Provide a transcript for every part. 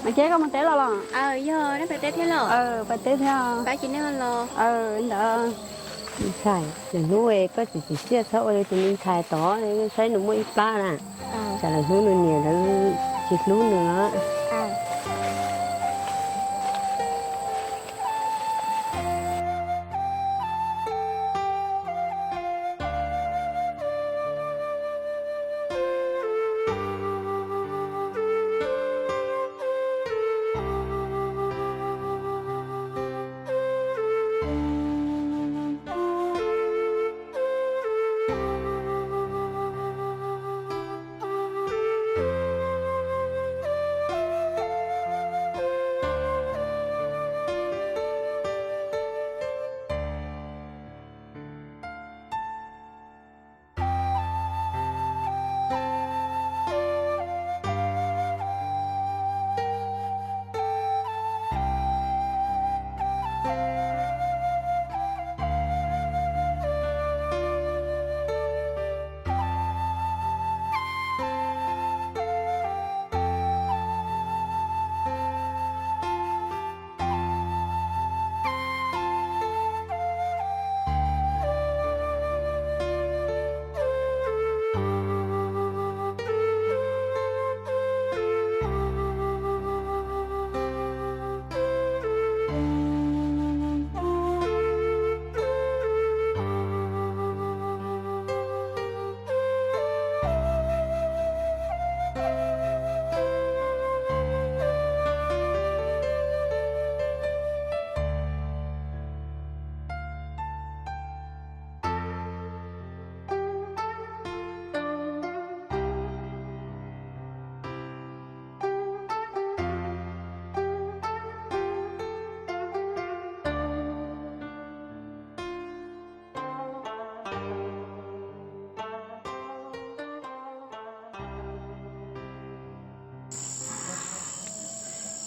Mas ces koj mus teb los los? Yog, nej pais teb thiab los? Pais teb thiab. Pab ces nej los. Ntawd. Ntxhais, lwm hnub koj txiv txiv txiaj txhob ua li tus me ntxhais tod, saib nws muaj ib plab na. Tsam lwm hnub nws niam lawv tsis hlub nws.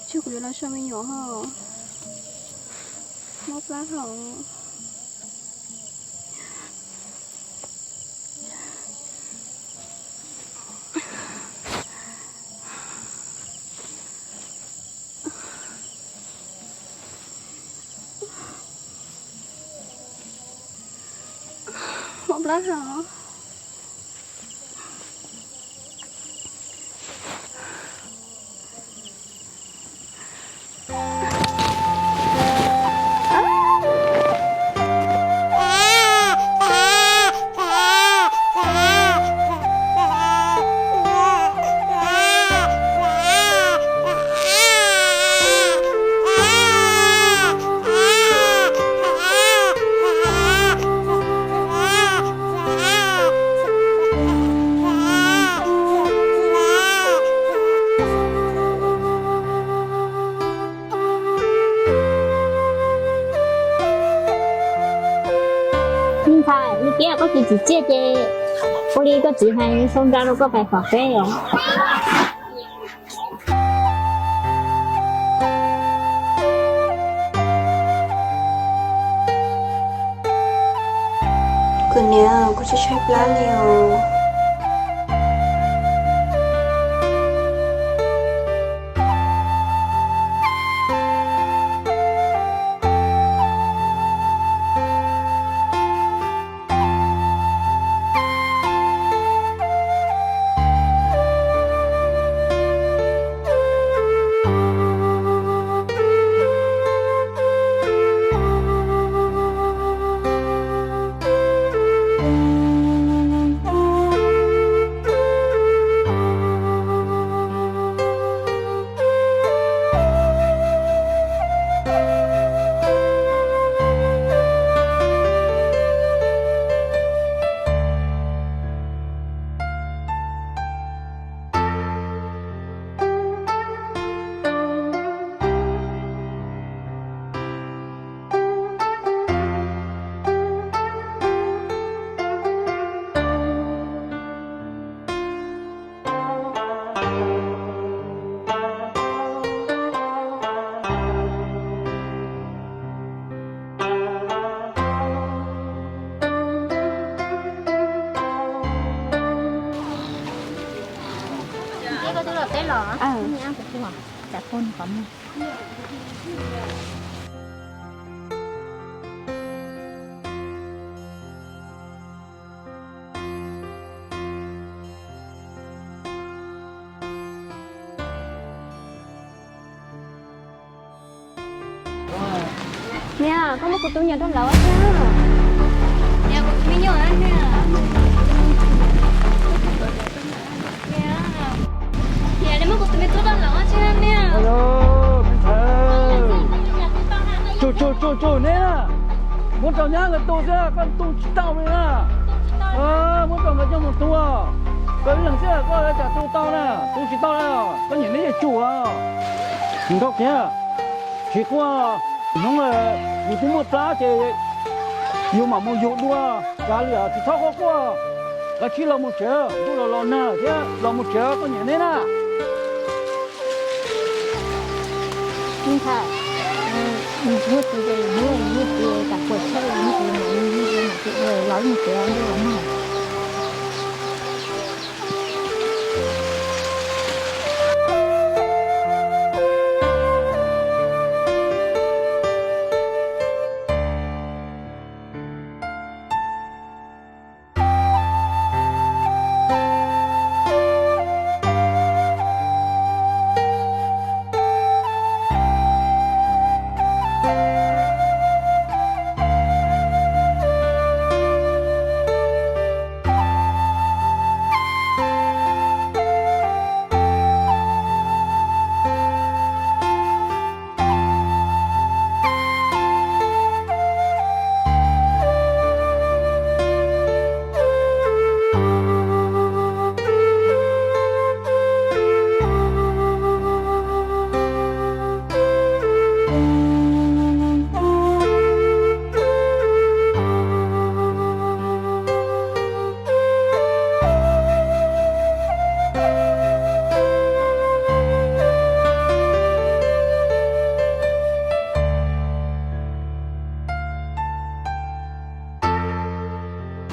Tsam kuv yuav los so me nyuam ho mob plab hos. Mob plab hos. Me ntxhais, me txiv, koj txiv tsis txiaj ces ua li koj txiv hais sau nra rau koj pais tom teb os. Kuv niam, kuv tsis tshaib plab li os. Teb los, cas tua nws qhov muag. Niam, koj muab kuv tus me nyuam rau lawv ua tsi? Niam, kuv tus me nyuam, niam. Niam, nej muab kuv tus me tub rau lawv ua tsi niam? Tsuag tsuag tsuag tsuag neb na, muab rau nyab nkawd tu xwb, koj tu tsis tau li na. Muab rau nkawd coj mus tu, koj ib leeg xwb koj yuav tsum tu tau na, tu tsis tau na, koj nyiam neb yuav tsum. Nkaug kiag, tsis quaj, hnub yus twb muaj plab ces yus mam mus yug dua, kav liam tsis txhob quaj quaj. Kav tsij los mus tsev, ntuj los los nag thiab, los mus tsev, koj nyiam neb na.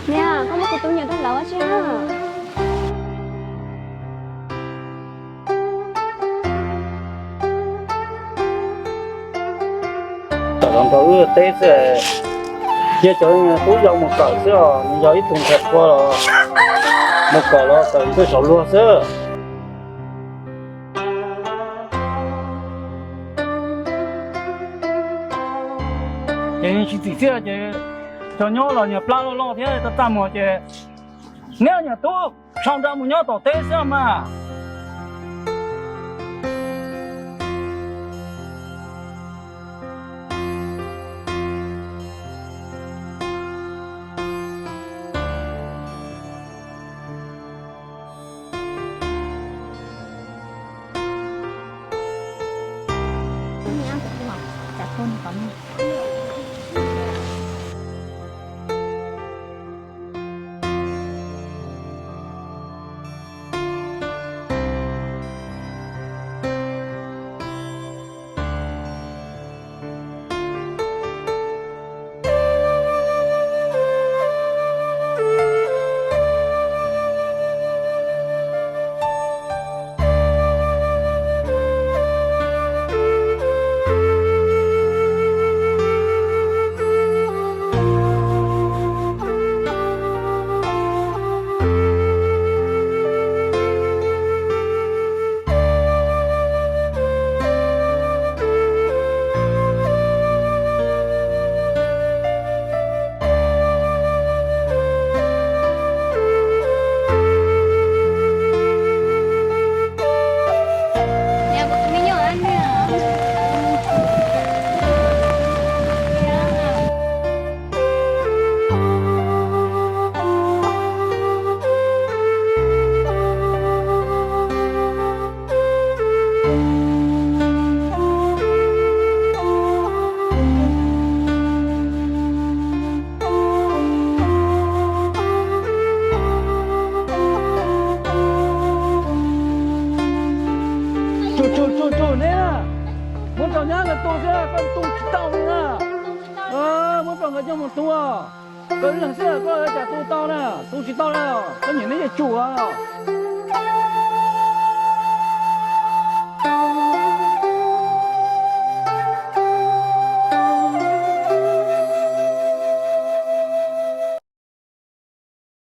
Niam, koj muab kuv tus me nyuam rau lawv ua tsi na? Tawm los nrog wb teb xwb, cia cov tub yau mus kawm xwb os, nws yog ib tug ntxhais qhua los mus kawm los kawm ntawm saum luag xwb. Ces tsis txim txiaj ces cov nyob los nyuag plab loj loj thiab txaj txaj muag ces neb nyuam tub sau nra mus nyob tom teb xwb mas. Tsuag tsuag tsuag tsuag neb, muab rau nyab nkawd tu xwb, koj tu tsis tau li na. Muab rau nkawd coj mus tu, koj ib leeg xwb koj yuav tsum tu tau na, tu tsis tau na, koj nyiam neb yuav tsum os.